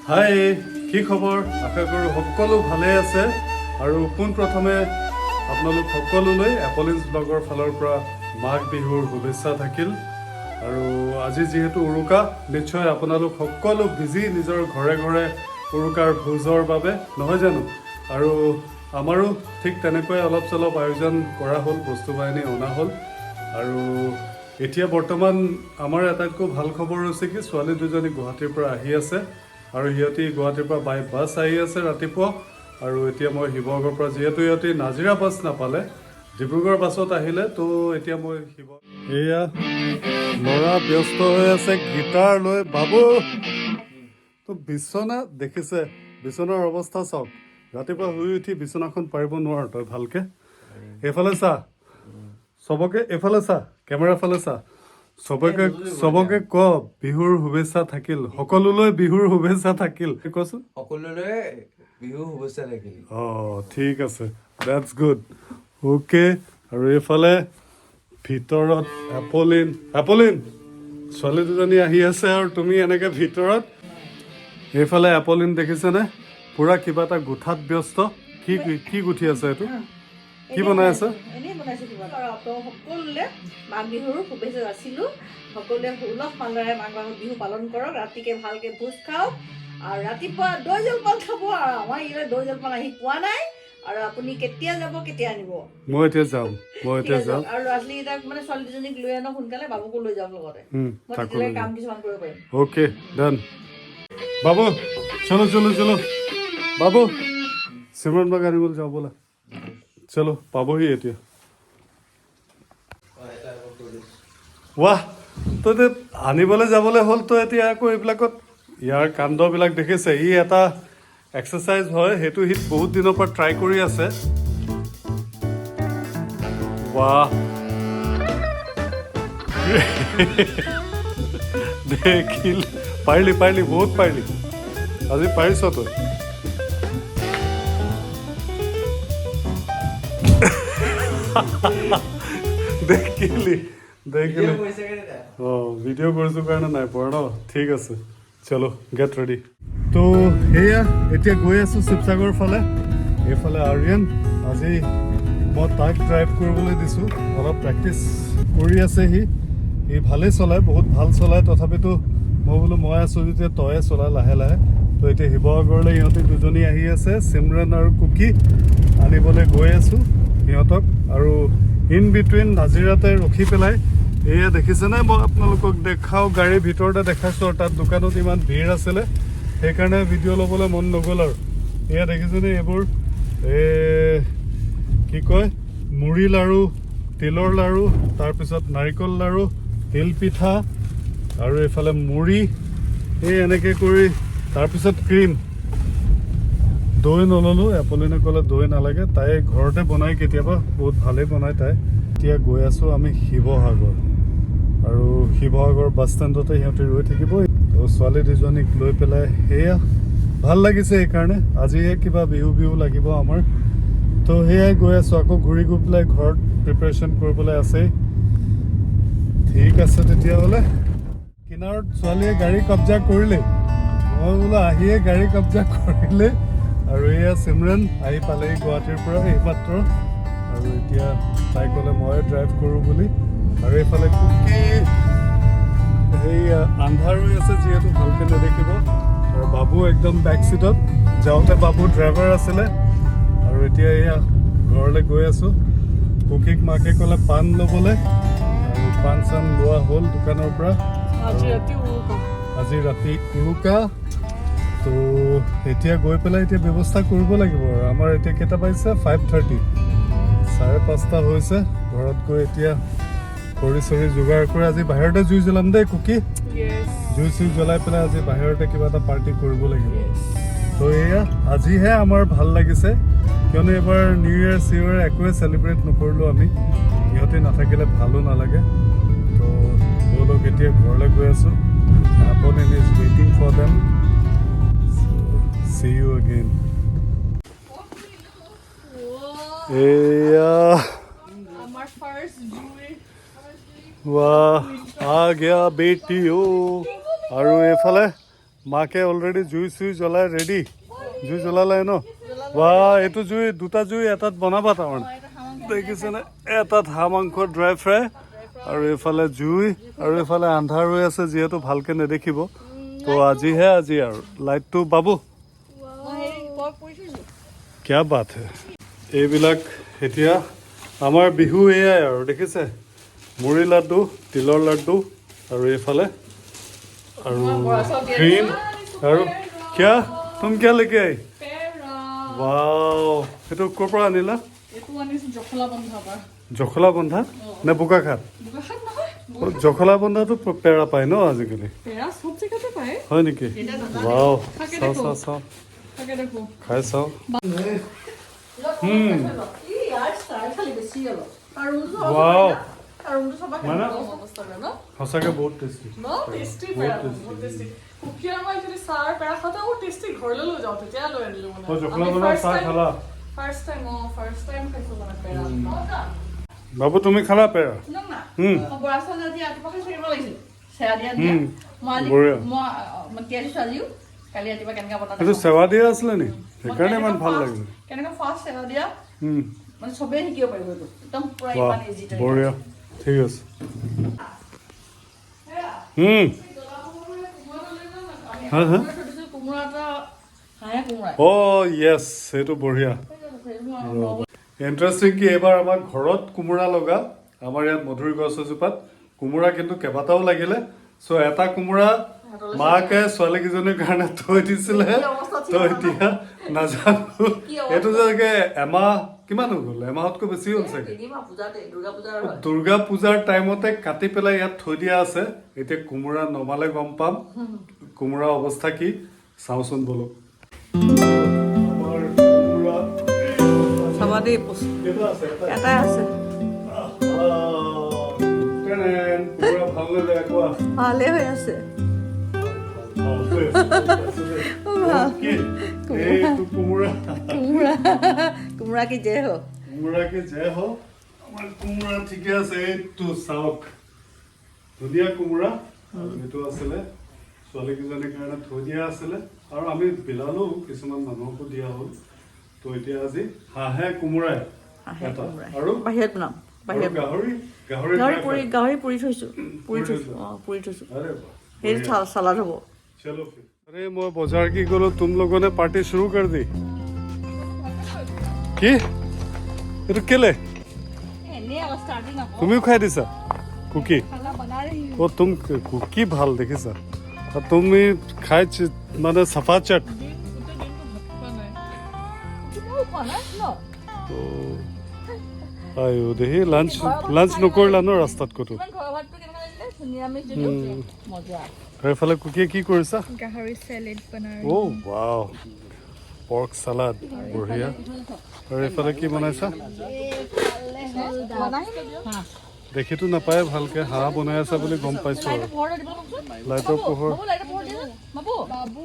হাই, কি খবৰ? আশা কৰোঁ সকলো ভালে আছে। আৰু পোনপ্ৰথমে আপোনালোক সকলোলৈ এপলিনছ ব্লগৰ ফালৰ পৰা মাঘ বিহুৰ শুভেচ্ছা থাকিল। আৰু আজি যিহেতু উৰুকা, নিশ্চয় আপোনালোক সকলো বিজি নিজৰ ঘৰে ঘৰে উৰুকাৰ ভোজৰ বাবে, নহয় জানো? আৰু আমাৰো ঠিক তেনেকুৱাই অলপ চলপ আয়োজন কৰা হ'ল, বস্তু বাহিনী অনা হ'ল। আৰু এতিয়া বৰ্তমান আমাৰ আটাইতকৈ ভাল খবৰ হৈছে কি, ছোৱালী দুজনী গুৱাহাটীৰ পৰা আহি আছে আৰু সিহঁতি গুৱাহাটীৰ পৰা বাই বাছ আহি আছে ৰাতিপুৱা। আৰু এতিয়া মই শিৱসাগৰৰ পৰা, যিহেতু সিহঁতি নাজিৰা বাছ নাপালে, ডিব্ৰুগড় বাছত আহিলে, তো এতিয়া মই শিৱ এয়া ল'ৰা ব্যস্ত হৈ আছে গীটাৰ লৈ। বাবু, তো বিচনা দেখিছে? বিচনাৰ অৱস্থা চাওক। ৰাতিপুৱা শুই উঠি বিচনাখন পাৰিব নোৱাৰ তই ভালকে। এইফালে চা, চবকে এইফালে চা, কেমেৰা ফালে চা। চবকে চবকে ক, বিহুৰ শুভেচ্ছা থাকিল সকলোলৈ, বিহুৰ শুভেচ্ছা থাকিল কচোন। সকলোলৈ বিহু শুভেচ্ছা থাকিল। অঁ, ঠিক আছে, that's good, okay. আৰু এইফালে ভিতৰত এপলিন, এপলিন, ছোৱালী দুজনী আহি আছে আৰু তুমি এনেকে ভিতৰত। এইফালে এপলিন দেখিছেনে, পূৰা কিবা এটা গোঠাত ব্যস্ত। কি কি গুঠি আছে এইটো? কি বনাই আছে? এনেই বনাইছো কিবা। আৰু আপোনালোক সকলোলৈ মাঘ বিহুৰ শুভেচ্ছা যাচিলোঁ। সকলোৱে উলহ মালহেৰে মাঘ বিহু পালন কৰক। ৰাতিকে ভালকে ভোজ খাওক আৰু ৰাতিপুৱা দৈ জলপান খাব। আৰু আমাৰ ইয়াতে দৈ জলপান আহি পোৱা নাই। আৰু আপুনি কেতিয়া যাব, কেতিয়া আনিব? মই এতিয়া যাম, মই ঠিক এতিয়া আছে, যাম। আৰু ল'ৰা ছোৱালীকেইটাক, মানে ছোৱালী দুজনীক লৈ আনক সোনকালে, বাবুকো লৈ যাওক লগতে। মই তাকো তেতিয়ালৈকে লৈ কাম যাম। কিছুমান কৰিব পাৰিম। অ'কে, ডান। বাবু, চলো চলো চলো। বাবু, চিমৰন বাগ আনিবলৈ যাওঁ ব'লা। চলো, পাবহি এতিয়া। ৱাহ, তই এতিয়া আনিবলৈ যাবলৈ হ'ল, তই এতিয়া আকৌ এইবিলাকত। ইয়াৰ কাণ্ডবিলাক দেখিছে? ই এটা এক্সাৰচাইজ হয়, সেইটো সি বহুত দিনৰ পৰা ট্ৰাই কৰি আছে। ৱাহ, দেখিল, পাৰিলি, পাৰিলি, বহুত পাৰিলি আজি, পাৰিছ তই। দেখিলি, দেখিলি? অঁ, ভিডিঅ' কৰিছোঁ কাৰণে নাই পৰা ন। ঠিক আছে, চলো, গেট ৰেডি। তো সেয়া এতিয়া গৈ আছোঁ শিৱসাগৰ ফালে। এইফালে আৰ্যন, আজি মই তাক ড্ৰাইভ কৰিবলৈ দিছোঁ, অলপ প্ৰেক্টিচ কৰি আছে সি। সি ভালেই চলায়, বহুত ভাল চলায়। তথাপিতো মই বোলো মই আছোঁ যেতিয়া তয়ে চলা লাহে লাহে। তো এতিয়া শিৱসাগৰলৈ ইহঁতি দুজনী আহি আছে, চিমৰন আৰু কুকি, আনিবলৈ গৈ আছোঁ সিহঁতক। আৰু ইন বিটুইন নাজিৰাতে ৰখি পেলাই এয়া দেখিছেনে, মই আপোনালোকক দেখাওঁ, গাড়ীৰ ভিতৰতে দেখাইছোঁ। আৰু তাত দোকানত ইমান ভিৰ আছিলে, সেইকাৰণে ভিডিঅ' ল'বলৈ মন নগ'ল। আৰু এয়া দেখিছেনে, এইবোৰ এই কি কয়, মুড়ি লাড়ু, তিলৰ লাড়ু, তাৰপিছত নাৰিকল লাড়ু, তিল পিঠা আৰু এইফালে মুড়ি, এই এনেকৈ কৰি, তাৰপিছত ক্ৰীম। দৈ নল'লোঁ, এপলিনে ক'লে দৈ নালাগে, তাই ঘৰতে বনায় কেতিয়াবা, বহুত ভালেই বনায় তাই। এতিয়া গৈ আছোঁ আমি শিৱসাগৰ আৰু শিৱসাগৰ বাছ ষ্টেণ্ডতে সিহঁতি ৰৈ থাকিব। তো ছোৱালী দুজনীক লৈ পেলাই সেয়া ভাল লাগিছে, সেইকাৰণে আজিহে কিবা বিহু বিহু লাগিব আমাৰ। তো সেয়াই গৈ আছোঁ, আকৌ ঘূৰি গৈ পেলাই ঘৰত প্ৰিপেৰেশ্যন কৰিবলৈ আছেই। ঠিক আছে তেতিয়াহ'লে। কিনাৰত ছোৱালীয়ে গাড়ী কব্জা কৰিলেই, মই বোলো আহিয়ে গাড়ী কব্জা কৰিলে। আৰু এয়া চিমৰন আহি পালেহি গুৱাহাটীৰ পৰা এইমাত্ৰ। আৰু এতিয়া তাই ক'লে ময়ে ড্ৰাইভ কৰোঁ বুলি। আৰু এইফালে কুকি, সেই আন্ধাৰ হৈ আছে যিহেতু ভালকৈ নেদেখিব। আৰু বাবু একদম বেক চিটত, যাওঁতে বাবু ড্ৰাইভাৰ আছিলে। আৰু এতিয়া এয়া ঘৰলৈ গৈ আছোঁ। কুকিক মাকে ক'লে পাণ ল'বলৈ আৰু পাণ চান লোৱা হ'ল দোকানৰ পৰা। আজি ৰাতি উৰুকা। আজি ৰাতি উৰুকা। তো এতিয়া গৈ পেলাই এতিয়া ব্যৱস্থা কৰিব লাগিব। আৰু আমাৰ এতিয়া কেইটা বাজিছে? 5:30, 5:30 হৈছে। ঘৰত গৈ এতিয়া খৰি চৰি যোগাৰ কৰি আজি বাহিৰতে জুই জ্বলাম দেই কুকি। য়েছ। জুই চুই জ্বলাই পেলাই আজি বাহিৰতে কিবা এটা পাৰ্টি কৰিব লাগিব। তো এয়া আজিহে আমাৰ ভাল লাগিছে, কিয়নো এইবাৰ নিউ ইয়েৰ চিউ ইয়েৰ একোৱে চেলিব্ৰেট নকৰিলোঁ আমি, ইহঁতে নাথাকিলে ভালো নালাগে। তো ব'লক, এতিয়া ঘৰলৈ গৈ আছোঁ। Apolline is waiting for them. See you again. এয়া আমাৰ ফাৰ্ষ্ট জুই। वाह, आ गया बेटियो। আৰু এইফালে মাকে অলৰেডি জুই চুই জ্বলাই ৰেডি। জুই জ্বলালে ন? বা, এইটো জুই, দুটা জুই এটাত বনাবা তাৰমানে। দেখিছেনে, এটাত হাঁহ মাংস ড্ৰাই ফ্ৰাই আৰু এইফালে জুই, আৰু এইফালে আন্ধাৰ হৈ আছে যিহেতু ভালকে নেদেখিব। তো আজিহে আজি আৰু লাইটটো বাবু। মই হেৰি পৰ্ক পুৰি থৈছোঁ। क्या बात है! এইবিলাক এতিয়া আমাৰ বিহু এয়াই আৰু। দেখিছে, মুড়ি লাড্ডু, তিলৰ লাড্ডু আৰু এইফালে আৰু ক্ৰীম আৰু क्या तुम क्या लेके आई? পেৰা। ৱাও, সেইটো ক'ৰ পৰা আনিলা? এইটো আনিছো জখলা বন্ধাৰ পৰা। জখলা বন্ধা নে বোকাখাট? বোকাখাট নহয়। অ, জখলা বন্ধাটো পেৰা পায় ন আজিকালি? পেৰা চব জেগাতে পায়। হয় নেকি? ৱাও, চাওঁ চাওঁ চাওঁ। তাকে দেখো। খাই চাওঁ। ই ইয়াৰ ষ্টাইল খালি বেছি অলপ। আৰু ৰুমটো চাব। ৱাও। আৰু ৰুমটো চাবা। মানে অৱস্থা বেয়া ন? সঁচাকে বহুত টেষ্টি। ন, টেষ্টি পেৰা, বহুত টেষ্টি। সুকীয়া মই একচুৱেলি চাহ আৰু পেৰা খাওঁতে টেষ্টি, ঘৰলৈ লৈ যাওঁ, তেতিয়া লৈ আনিলো মানে। অ, জখলা বন্ধা চাহ খালা? ফাৰ্ষ্ট টাইম, অ, ফাৰ্ষ্ট টাইম খাইছো মানে পেৰা। বাবু, তুমি খালা পেৰা? শুনক না। হুম। মই বৰা চাউল আজি ৰাতিপুৱা খাই থাকিব লাগিছিল, চেৱা দিয়া দিয়া। মই আজি বঢ়িয়া। মই মই তিয়াই দিছোঁ আজিও, কালি ৰাতিপুৱা কেনেকৈ বনাম। সেইটো চেৱা দিয়া আছিলে নি? সেইকাৰণে ইমান ভাল লাগিলে। কেনেকৈ ফাৰ্ষ্ট চেৱা দিয়া, মানে চবেই শিকিব পাৰিব এইটো একদম পুৰা। বাহ। ইমান ইজি। বঢ়িয়া, ঠিক আছে। হা হা। কোমোৰা এটা, হাঁহে কোমোৰা। অ য়েছ, সেইটো বঢ়িয়া। ইণ্টাৰেষ্টিং কি, এইবাৰ আমাৰ ঘৰত কোমোৰা লগা, আমাৰ ইয়াত মধুৰি গছ এজোপাত কোমোৰা কিন্তু কেইবাটাও লাগিলে। চ' এটা কোমোৰা মাকে ছোৱালীকেইজনীৰ কাৰণে থৈ দিছিলে। তো এতিয়া নাজানো, এইটো চাগে এমাহ কিমান হৈ গ'ল, এমাহতকৈ বেছি হ'ল চাগে। তিনিমাহ, পূজাতে, দুৰ্গা পূজাৰ হয়। দুৰ্গা পূজাৰ টাইমতে কাটি পেলাই ইয়াত থৈ দিয়া আছে। এতিয়া কোমোৰা নমালে গম পাম কোমোৰা অৱস্থা কি। চাওঁচোন বলক আমাৰ কোমোৰা। চাবা দেই। কেইটা আছে? এটা? এটাই আছে। আহ, টেনেন, কোমোৰা ভাল নে বেয়া কোৱা। ভালেই হৈ আছে। ভাল হৈ আছে, ভাল। কি এইটো কোমোৰা? কোমোৰা, কোমোৰা কি জয় হওক। কোমোৰা কি জয় হওক। আমাৰ কোমোৰা ঠিকে আছে। এইটো চাওক, ধুনীয়া কোমোৰা। আৰু এইটো আছিলে ছোৱালীকেইজনীৰ কাৰণে থৈ দিয়া আছিলে আৰু আমি বিলালো, কিছুমান মানুহকো দিয়া হ'ল। তো এতিয়া আজি হাঁহে কোমোৰাই হাঁহে এটা কোমোৰাই। আৰু বাহিৰত বনাম। আৰু বাহিৰত। গাহৰি, গাহৰি গাহৰি dry পুৰি fry। গাহৰি পুৰি থৈছোঁ, পুৰি পুৰি থৈছোঁ। থৈছা? অঁ, পুৰি থৈছোঁ। আৰে বাহ, সেইটো বঢ়িয়া। চালাড হ'ব। चलो फिर। अरे, मैं बाजार की গ'লো, तुम लोगों ने पार्टी शुरू कर दी। কি এইটো কেলে? এনেই আকৌ ষ্টাৰ্টিং আকৌ। তুমিও খাই দিছা কুকি? खाना बना रही। অ, তুম কুকি ভাল দেখিছা আৰু তুমি খাই মানে চাফা চাট। দিন গোটেই দিনটো ভাত খোৱা নাই। ময়ো খোৱা নাই ন। তো আয়ো দেহি, লাঞ্চ লাঞ্চ নকৰিলা ন ৰাস্তাত ক'তো? ইমান ঘৰৰ ভাতটো কেনেকুৱা লাগিলে? নিৰামিষ যদিও মজা। আৰু এইফালে কুকিয়ে কি কৰিছা? গাহৰি চেলেড বনাই। অ' ৱাও, পৰ্ক চালাড, বঢ়িয়া। আৰু এইফালে কি বনাইছা? দেখিতো নাপায় ভালকে, হাঁহ বনাই আছা বুলি গম পাইছো। আৰু লাইটৰ পোহৰ। বাবু।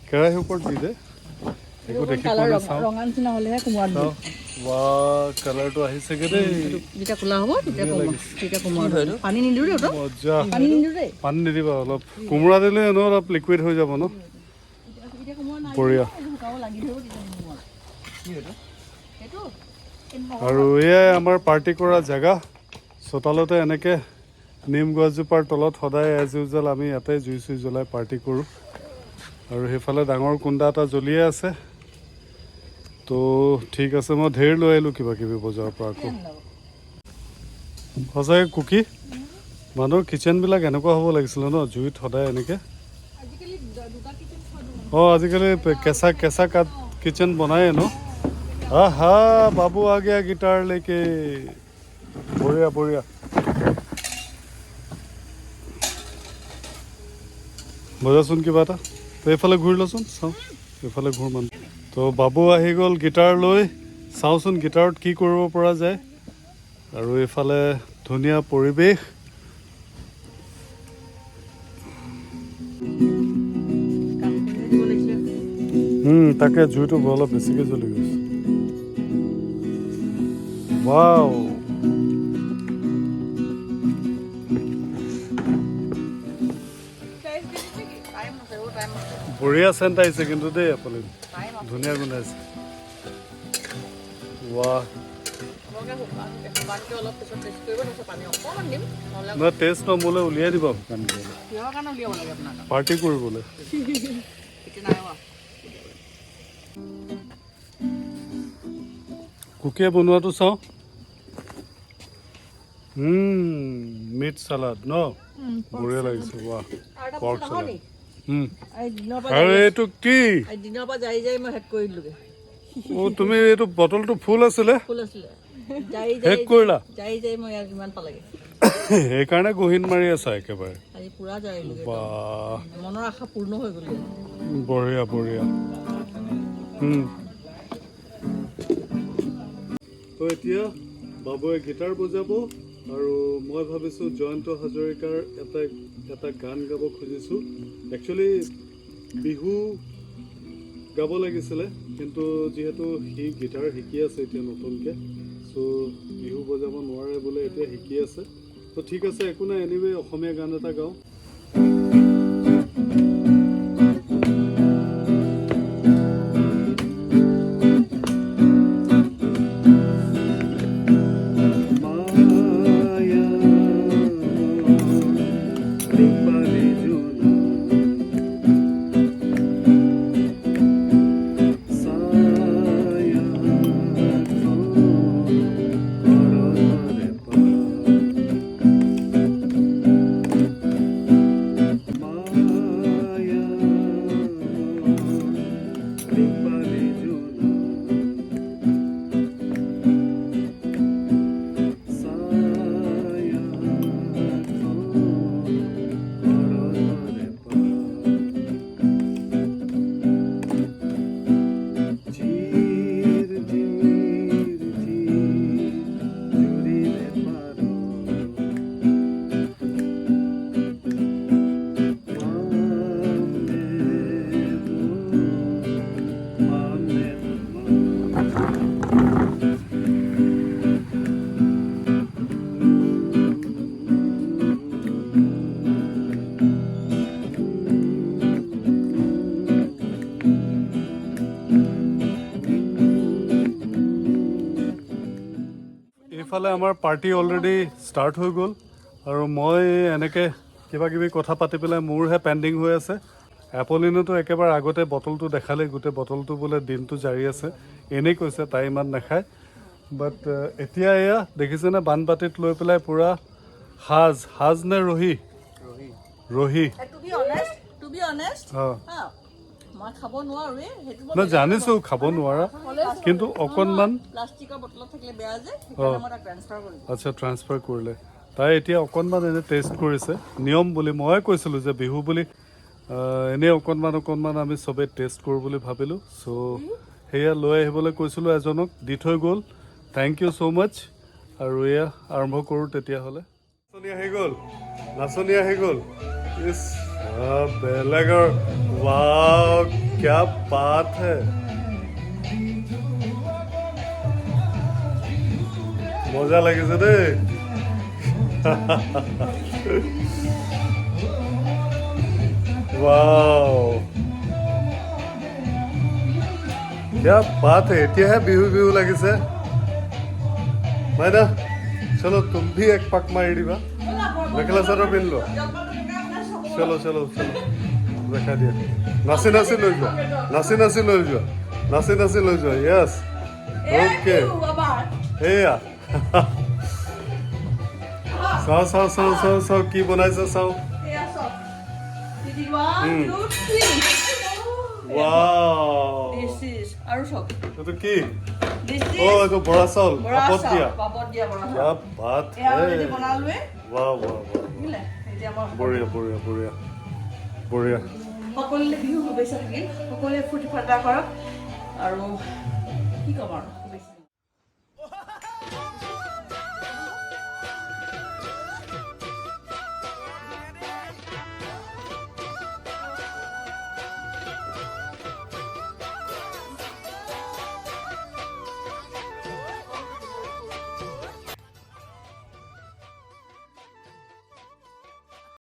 কেৰাহীৰ ওপৰত দি দে, একো দেখি পোৱা নাই। চাওঁ। ৰঙা নিচিনা হ'লেহে কোমোৰা দিম। চাওঁ, ৱাহ, কালাৰটো আহিছেগে দেই। যেতিয়া ক'লা হ'ব তেতিয়া ধুনীয়া কোমোৰা লাগিছে। তেতিয়া কোমোৰা। পানী নিদিওঁ দেই তো। মজা। পানী নিদিওঁ দেই। পানী নিদিবা, অলপ কোমোৰা দিলে এনেও অলপ লিকুইড হৈ যাব ন। এতিয়া কোমোৰা নাই। বঢ়িয়া। শুকাব লাগি ধৰিব তেতিয়া কোমোৰা সেইটো। আৰু এয়াই আমাৰ পাৰ্টি কৰা জেগা। চোতালতে এনেকৈ নিম গছজোপাৰ তলত সদায় এজ ইউজুৱেল আমি ইয়াতে জুই চুই জ্বলাই পাৰ্টি কৰোঁ। আৰু সেইফালে ডাঙৰ কুন্দা এটা জ্বলিয়ে আছে। তো ঠিক আছে, মই ঢেৰ লৈ আহিলোঁ কিবা কিবি বজাৰৰ পৰা আকৌ। সঁচাকৈ কুকি, মানুহৰ কিটচেনবিলাক এনেকুৱা হ'ব লাগিছিলে ন, জুইত সদায় এনেকৈ। আজিকালি দুটা কিচেন। অঁ, আজিকালি কেঁচা কেঁচা কাঠ কিচেন বনায়ে ন। আহা, बाबू आ गया गिटार लेके। বঢ়িয়া বঢ়িয়া। বজাচোন কিবা এটা। তো এইফালে ঘূৰি লচোন, চাওঁ। এইফালে ঘূৰ মান। তো বাবু আহি গ'ল গিটাৰ লৈ। চাওঁচোন গিটাৰত কি কৰিব পৰা যায়। আৰু এইফালে ধুনীয়া পৰিৱেশ। দিব লাগিছিলে। তাকে জুইটো অলপ বেছিকৈ জ্বলি গৈছে। ৱাও। প্ৰাইজ দিলি নেকি? বঢ়িয়া চেণ্ট আহিছে কিন্তু দেই এপলিন, ধুনীয়া গোন্ধাইছে। ৱাহ। শুকানকৈ অলপ পিছত টেষ্ট কৰিব, তাৰপিছত পানী অকণমান দিম, নহ'লে নহয়, টেষ্ট ন, মোলৈ উলিয়াই দিবা শুকানকৈ। কিহৰ কাৰণে উলিয়াব লাগে আপোনাক? পাৰ্টি কৰিবলৈ। এতিয়া নাই হোৱা। কুকিয়ে বনোৱাটো চাওঁ। মিট চালাড ন, বঢ়িয়া লাগিছে। ৱাহ, পৰ্ক চালাড। আৰু এইটো কি? দিনৰ পৰা যাই যাই মই শেষ কৰি দিলোগৈ। অ', তুমি এইটো বটলটো ফুল আছিলে? ফুল আছিলে, যাই শেষ যাই কৰিলা? যাই যাই মই ইয়াত ইমান পালেগে। সেইকাৰণে গহীন মাৰি আছা একেবাৰে। আজি পুৰা জাৰিলোগৈ। বাহ। মনৰ আশা পূৰ্ণ হৈ গ'লগৈ। বঢ়িয়া বঢ়িয়া। তো এতিয়া বাবুৱে গীটাৰ বজাব আৰু মই ভাবিছোঁ জয়ন্ত হাজৰিকাৰ এটা এটা গান গাব খুজিছোঁ। একচুৱেলি বিহু গাব লাগিছিলে, কিন্তু যিহেতু সি গীটাৰ শিকি আছে এতিয়া নতুনকৈ, চ' বিহু বজাব নোৱাৰে বোলে, এতিয়া শিকি আছে। তো ঠিক আছে, একো নাই, এনিৱে অসমীয়া গান এটা গাওঁ। মায়া ৰূপালী জোনা ছায়া শৰণৰে পাত। মায়া ৰূপালী জোনা ছায়া শৰণৰে পাত। চিৰ জিমিৰ জিৰ জুৰিলে পাৰ। মানে মানে তোমাৰ। এইফালে আমাৰ পাৰ্টি অলৰেডি ষ্টাৰ্ট হৈ গ'ল আৰু মই এনেকৈ কিবা কিবি কথা পাতি পেলাই মোৰহে পেণ্ডিং হৈ আছে। এপলিনোতো একেবাৰে আগতে বটলটো দেখালেই, গোটেই বটলটো বোলে দিনটো জাৰি আছে। এনেই কৈছে, তাই ইমান নাখায়। বাট এতিয়া এয়া দেখিছেনে, বানবাতিত লৈ পেলাই পূৰা সাজ সাজ নে ৰহি ৰহি। To be honest, অঁ। মই খাব নোৱাৰোৱে সেইটো। ন, জানিছোঁ খাব নোৱাৰা, কিন্তু অকণমান প্লাষ্টিকৰ বটলত থাকিলে বেয়া যে, সেইকাৰণে মই তাক ট্ৰেন্সফাৰ কৰিলোঁ। আচ্ছা, ট্ৰান্সফাৰ কৰিলে। তাই এতিয়া অকণমান এনেই টেষ্ট কৰিছে। নিয়ম বুলি মই কৈছিলোঁ যে বিহু বুলি এনেই অকণমান অকণমান আমি চবেই টেষ্ট কৰোঁ বুলি ভাবিলোঁ। চ' সেয়া লৈ আহিবলৈ কৈছিলোঁ এজনক, দি থৈ গ'ল। Thank you so মাছ। আৰু এয়া আৰম্ভ কৰোঁ তেতিয়াহ'লে। নাচনী আহি গ'ল, নাচনী আহি গ'ল। ইছ, বেলেগৰ। ৱাও, क्या बात है! মজা লাগিছে দেই। ৱাও, क्या बात है! এতিয়াহে বিহু বিহু লাগিছে। মাইনা, চলো, तुम भी এক পাক মাৰি দিবা। মেখেলা চাদৰ পিন্ধি লোৱা। চলো চলো চলো, দেখা দিয়া। নাচি নাচি লৈ যোৱা, নাচি নাচি লৈ যোৱা, নাচি নাচি লৈ যোৱা। য়েছ, অ'কে। সেয়া চাওঁ চাওঁ চাওঁ চাওঁ চাওঁ, কি বনাইছে চাওঁ। ৱাও! আৰু চাওক। এইটো কি? This অ, এইটো বৰা চাউল। বৰা ভাপত চাউল, দিয়া। ভাপত দিয়া বৰা क्या চাউল। बात এয়া है! অলৰেডি বনালোৱে। ৱাহ ৱাহ ৱাহ! বুজিলে, এতিয়া মই বঢ়িয়া বঢ়িয়া বঢ়িয়া বঢ়িয়া। সকলোলৈ বিহু শুভেচ্ছা থাকিল। সকলোৱে ফূৰ্তি ফাৰ্তা কৰক আৰু কি ক'ম আৰু।